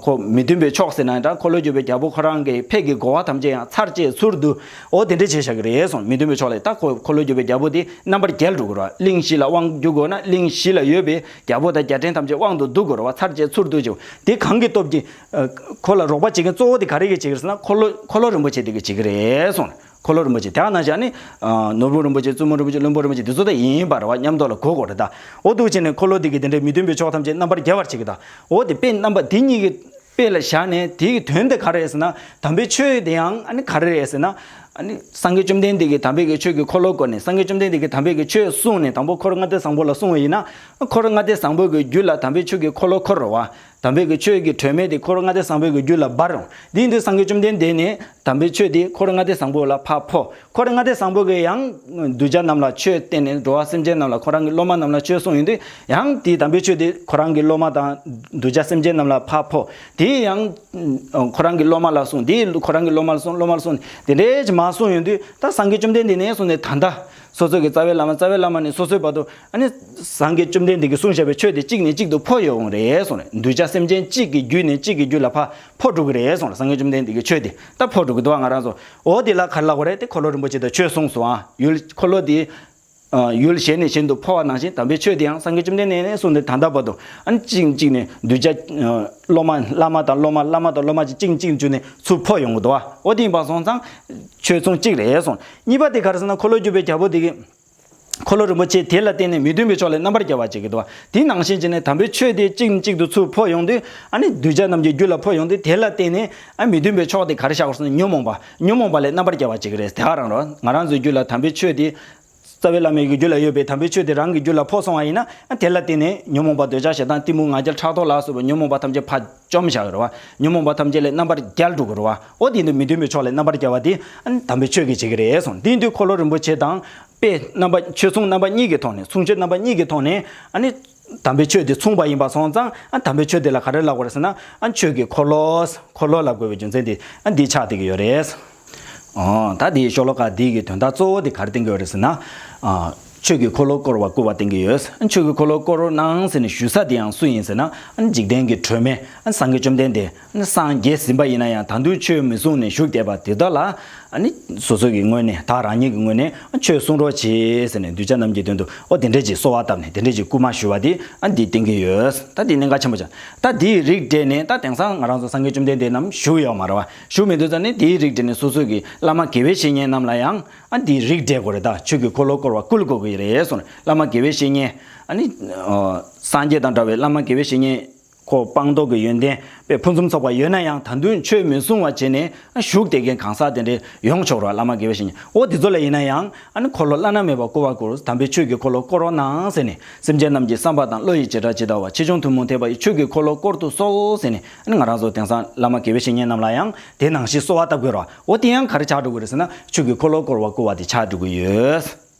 ཁོ་མི་མཐུན་པའི་ཕྱོགས་ཟེར་ན་འདྲ། འཁོར་ལོས་སྒྱུར་བའི་རྒྱལ་པོ་ཁོ་རང་གི་ཕས་ཀྱི་རྒོལ་བ་ཐམས་ཅད་ཡང་ཚར་བཅད་ཚུར་བསྡུ། འོ་དེ་འདྲ་བྱས་བཞག་གི་རེད་གསུངས། མི་མཐུན་པའི་ཕྱོགས་ལས། ད་ཁོ་འཁོར་ལོས་སྒྱུར་བའི་རྒྱལ་པོ་དེ་རྣམ་པར་རྒྱལ་འགྲོ་གི་རེད་བ། གླིང་བཞི་ལ་དབང་བསྒྱུར་དགོས་ན་གླིང་བཞི་ལ་ཡོད་པའི་རྒྱལ་པོ་དང་རྒྱལ་ཕྲན་ཐམས་ཅད་དབང་དུ་བསྡུ་དགོས་རེད་བ། ཚར་བཅད་ཚུར་བསྡུ་བྱས། དེ་གང་གི་སྟོབས་ཀྱིས། ཁོ་ལ་རོགས་པ་བྱེད་མཁན་གཙོ་བོ་དེ་ག་རེ་གིས་བྱེད་ཀྱི་རེད་ཟེར་ན། འཁོར་ལོ་འཁོར་ལོ་རིན་པོ་ཆེ་དེ་གིས་བྱེད་ཀྱི་རེད་གསུངས། འཁོར་ལོ་རིན་པོ་ཆེ། དེ་ནང་བཞིན་ནི། ནོར་བུ་རིན་པོ་ཆེ། བཙུན་མོ་རིན་པོ་ཆེ། བློན་པོ་རིན་པོ་ཆེ། དེ་ཚོ་ད་ཡིན་པ་རེད་བ། མཉམ་དུ་ལ་གོ་དགོས་རེད་ད། འོ་འདུག་བྱས་ནས་འཁོར་ལོ་དེ་གིས་དེ་འདྲའི་མི་མཐུན་པའི་ཕྱོགས་ཐམས་ཅད་རྣམ་པར་རྒྱལ་བར་བྱེད་ཀྱི་ད། འོ་དེ་དཔེ་རྣམ་པ་དེ་གཉིས་ཀྱི་དཔེ་ལ་བཞག་ནས། དེའི་དོན་དེ་ག་རེ་རེད་ཟེར་ན། དམ་པའི་ཆོས་དེ་ཡང་ཨ་ནི་ག་རེ་རེད་ཟེར་ན། ཨ་ནི་སངས་རྒྱས་བཅོམ་ལྡན་འདས་ཀྱིས་དམ་པའི་གི་ཆོས་ཀྱི་འཁོར་ལོ་བསྐོར་ནས། སངས་རྒྱས་བཅོམ་ལྡན་འདས་ཀྱིས་དམ་པའི་གི་ཆོས་གསུངས་ནས། དང་པོ་འཁོར་ལྔ་སྡེ་བཟང་པོ་ལ་གསུངས་པ་ཡིན་ན། འཁོར་ལྔ་སྡེ་བཟང་པོ་གི་རྒྱུད་ལ་དམ་པའི་ཆོས་ཀྱི་འཁོར་ལོ་འཁོར་རེད་བ། དམ་པའི་གི་ཆོས་ཀྱི་སྒྲོན་མེ་དེ་འཁོར་ལྔ་སྡེ་བཟང་པོའི་གི་རྒྱུད་ལ་འབར་རུང་། དེ་ཡིན་དུས་སངས་རྒྱས་བཅོམ་ལྡན་འདས་ནས་དམ་པའི་ཆོས་དེ་འཁོར་ལྔ་སྡེ་བཟང་པོ་ལ་ཕར་ཕོག་འཁོར་ལྔ་སྡེ་བཟང་པོ་གི་ཡང་གདུལ་བྱ་རྣམས་ལ་ཆོས་བསྟན་ནས། འགྲོ་བ་སེམས་ཅན་རྣམས་ལ། ཁོ་རང་གི་སློབ་མ་རྣམས་ལ་ཆོས་གསུངས་ཡོང་དུས། ཡང་དེའི་དམ་པའི་ཆོས་དེ་ཁོ་རང་གི་སློབ་མ་དང་གདུལ་བྱ་སེམས་ཅན་རྣམས་ལ་ཕར་ཕོག་དེ་ཡང་ཁོ་རང་གི་སློབ་མ་ལ་གསུངས། དེ་ཁོ་རང་གི་སློབ་མ་ལ་གསུངས། སློབ་མ་ལ་གསུངས། དེ་འདྲའི་མར་གསུངས་ཡོང་དུས། ད་སངས་རྒྱས་བཅོམ་ལྡན་འདས་ནས་གསུངས་ནས། ད་ལྟ་སོ་སོ་གི་རྩ་བའི་བླ་མ། རྩ་བའི་བླ་མ་ནས་སོ་སོའི་བར་དུ། ཨ་ནི་སངས་རྒྱས་བཅོམ་ལྡན་འདས་ཀྱིས་གསུངས་བཞག་པའི་ཆོས་དེ་གཅིག་ནས་གཅིག་ཏུ་འཕོ་ཡོང་གི་རེད་གསུངས་ནས། གདུལ་བྱ་སེམས་ཅན་གཅིག་གི་རྒྱུད་ནས་གཅིག་གི་རྒྱུད་ལ་ཕར་འཕོ་འགྲོ་གི་རེད་གསུངས་ལ། སངས་རྒྱས་བཅོམ་ལྡན་འདས་ཀྱི་ཆོས་དེ་ད་འཕོ་འགྲོ་གི་འདུག་བ། ང་རང་ཚོ། འོ་དེ་ལ་ག་རེ་ལབ་དགོས་རེད། དེ་འཁོར་ལོ་རིན་པོ་ཆེ་དང་ཆོས་གསུངས་སོང་ཨ། ཡུལ་འཁོར་ལོ་དེ། ཨ། ཡུལ་གཞན་ནས་གཞན་དུ་འཕོ་བ་ནང་བཞིན། དམ་པའི་ཆོས་དེ་ཡང་སངས་རྒྱས་བཅོམ་ལྡན་འདས་ནས་གསུངས་ཏེ། ད་ལྟ་བར་དུ་ཨ་ནི་གཅིག་གཅིག་ནས་གདུལ་བྱ། ཨ། སློབ་མ། བླ་མ་དང་སློབ་མ། བླ་མ་དང་སློབ་མ་གཅིག་གཅིག་བྱས་ནས་ཚུར་འཕོ་ཡོང་གི་འདུག་བ། འོ་དེ་ཡིན་པ་སོང་ཙང་ཆོས་མཚུངས་གཅིག་རེད་གསུངས། གཉིས་པ་དེ་ག་རེ་ཟེར་ན། འཁོར་ལོས་སྒྱུར་བའི་རྒྱལ་པོ་དེ་གིས། འཁོར་ལོ་རིན་པོ་ཆེ་དེ་ལ་བརྟེན་ནས་མི་མཐུན་པའི་ཕྱོགས་ལས་རྣམ་པར་རྒྱལ་བར་བྱེད་ཀྱི་འདུག་བ། དེ་ནང་བཞིན་བྱས་ནས་དམ་པའི་ཆོས་དེ་གཅིག་ནས་གཅིག་ཏུ་ཚུར་འཕོ་ཡོང་དུས། ཨ་ནི་གདུལ་བྱ་རྣམས་ཀྱི་རྒྱུད་ལ་འཕོ་ཡོང་དུས། དེ་ལ་བརྟེན་ནས། ཨ། མི་མཐུན་པའི་ཕྱོགས་དེ་ག་རེ་བཞག་དགོས་ཟེར་ན། ཉོན་མོངས་པ། ཉོན་མོངས་པ་ལས་རྣམ་པར་རྒྱལ་བར་བྱེད་ཀྱི་རེད། དེ་ག་རང་རེད། ང་རང་ཚོའི་རྒྱུད་ལ་དམ་པའི་ཆོས་དེ། རྩ་བའི་བླ་མའི་གི་རྒྱུད་ལ་ཡོད་པའི་དམ་པའི་ཆོས་དེ་རང་གི་རྒྱུད་ལ་འཕོ་སོང་བ་ཡིན་ན། ཨ། དེ་ལ་བརྟེན་ནས་ཉོན་མོངས་པ། འདོད་ཆགས་ཞེ་སྡང་གཏི་མུག་ང་རྒྱལ་ཕྲག་དོག་ལ་སོགས་པའི་ཉོན་མོངས་པ་ཐམས་ཅད་ཕར་བཅོམ་བཞག་ཡོད་རེད་བ། ཉོན་མོངས་པ་ཐམས་ཅད་ལས་རྣམ་པར་རྒྱལ་འགྲོ་གི་རེད་བ། འོ་དེ་ཡིན་དུས་མི་མཐུན་པའི་ཕྱོགས་ལས་རྣམ་པར་རྒྱལ་བ་དེ། ཨ་ནི་དམ་པའི་ཆོས་ཀྱིས་བྱེད་ཀྱི་རེད་གསུངས། དེ་ཡིན་དུས་འཁོར་ལོ་རིན་པོ་ཆེ་དང་དཔེ་རྣམ་པ། ཆོས་མཚུངས་རྣམ་པ་གཉིས་ཀྱི་ཐོག་ནས། མཚུངས་ཆོས་རྣམ་པ་གཉིས་ཀྱི་ཐོག་ནས། ཨ་ནི་དམ་པའི་ཆོས་དེ་མཚུངས་པ་ཡིན་པ་སོང་ཙང་། ཨ། དམ་པའི་ཆོས་དེ་ལ་ག་རེ་ལབ་དགོས་རེད་ཟེར་ན། ཨ། ཆོས་ཀྱི་འཁོར་ལོ། འཁོར་ལོ་ལབ་དགོས་པའི་རྒྱུ་མཚན་དེ། ཨ། འདི་ཆགས་བསྡད་ཀྱི་ཡོད་རེད། ཨོ། ད་འདིའི་ཤོ་ལོ་ཀ་འདི་གི་དོན་དག་གཙོ་བོ་དེ་ག་རེ་བསྟན་གྱི་ཡོད་རེད་ཟེར་ན། ཨ། ཆོས་ཀྱི་འཁོར་ལོ་བསྐོར་བར་བསྐུལ་བ་བསྟན་གྱི་ཡོད། ཨ། ཆོས་ཀྱི་འཁོར་ལོ་བསྐོར་རོགས་གནང་ཟེར་ནས་ཞུ་ས་དེ་ཡང་སུ་ཡིན་ཟེར་ན། ཨ། འཇིག་རྟེན་གྱི་སྒྲོན་མེ། ཨ། སངས་རྒྱས་བཅོམ་ལྡན་འདས། ཨ། སངས་རྒྱས་ཟིན་པ་ཡིན་ན་ཡང་། ད་དུང་ཆོས་མི་གསུང་ནས་བཞུགས་བསྡད་པ་དེ་དག་ལ། ཨ་ནི་སོ་སོ་གི་ངོས་ནས། ད་རང་ཉིད་ཀྱི་ངོས་ནས། ཨ། ཆོས་གསུང་རོགས་གྱིས་ཟེར་ནས་གདུལ་བྱ་རྣམས་ཀྱི་དོན་དུ། ཨོ། དེ་འདྲས་ཀྱི་གསོལ་བ་བཏབ་ནས། དེ་འདྲས་ཀྱི་སྐུལ་མ་ཞུ་བ་དེ། ཨ། འདི་བསྟན་གྱི་ཡོད། ད་འདི་གནད་འགག་ཆེན་པོ་ཆགས། ད་འདིའི་རིགས་བསྒྲེས་ནས། ད་དེང་སང་ང་རང་ཚོ་སངས་རྒྱས་བཅོམ་ལྡན་འདས་རྣམས་བཞུགས་ཡོད་མ་རེད་བ། བཞུགས་མི་འདུག་ཙང་ནི། དེའི་རིགས་བསྒྲེས་ནས་སོ་སོ་གི་བླ་མ་དགེ་བའི་བཤེས་གཉེན་རྣམས་ལ་ཡང་། ཨ། འདིའི་རིགས་བསྒྲེས་དགོས་རེད། ད་ཆོས་ཀྱི་འཁོར་ལོ་བསྐོར་བར་བསྐུལ་དགོས་ཀྱི་རེད་གསུངས་ནས། བླ་མ་དགེ་བའི་བཤེས་གཉེན། ཨ་ནི། ཨ། སངས་རྒྱས་དང་འདྲ་བའི་བླ་མ་དགེ་བའི་བཤེས་གཉེན། ཁོ་སྤངས་རྟོགས་ཀྱི་ཡོན་ཏན་དཔེ་ཕུན་སུམ་ཚོགས་པ་ཡོད་ན་ཡང་། ད་དུང་ཆོས་མི་གསུང་བ་བྱས་ནས་བཞུགས་བསྡད་མཁན་གང་ཟག་དེ་འདྲ་ཡོང་ཆོག་རེད་བ། བླ་མ་དགེ་བའི་བཤེས་གཉེན། འོ་དེ་ཚོ་ལ་ཡིན་ན་ཡང་། ཨ་ནི་འཁོར་ལོ་བླ་ན་མེད་པ་བསྐོར་བར་བསྐུལ། དམ་པའི་ཆོས་ཀྱི་འཁོར་ལོ་བསྐོར་རོགས་གནང་ཟེར་ནས། སེམས་ཅན་རྣམས་ཀྱི་བསམ་པ་དང་། བློ་ཡི་བྱེ་བྲག་ཇི་ལྟ་བ། ཆེ་ཆུང་ཐུན་མོང་ཐེག་པ་ཡི། ཆོས་ཀྱི་འཁོར་ལོ་བསྐོར་དུ་གསོལ་ཟེར་ནས། ཨ་ནི་ང་རང་ཚོ་དེང་སང་བླ་མ་དགེ་བའི་བཤེས་གཉེན་རྣམས་ལ་ཡང་དེ་ནང་བཞིན་གསོལ་བ་བཏབ་དགོས་རེད་བ། འོ་དེ་ཡང་ག་རེ་ཆགས་འགྲོ་གི་རེད་ཟེར་ན། ཆོས་ཀྱི་འཁོར་ལོ་བསྐོར་བར་བསྐུལ་བ་དེ་ཆགས་འགྲོ་གི་ཡོད།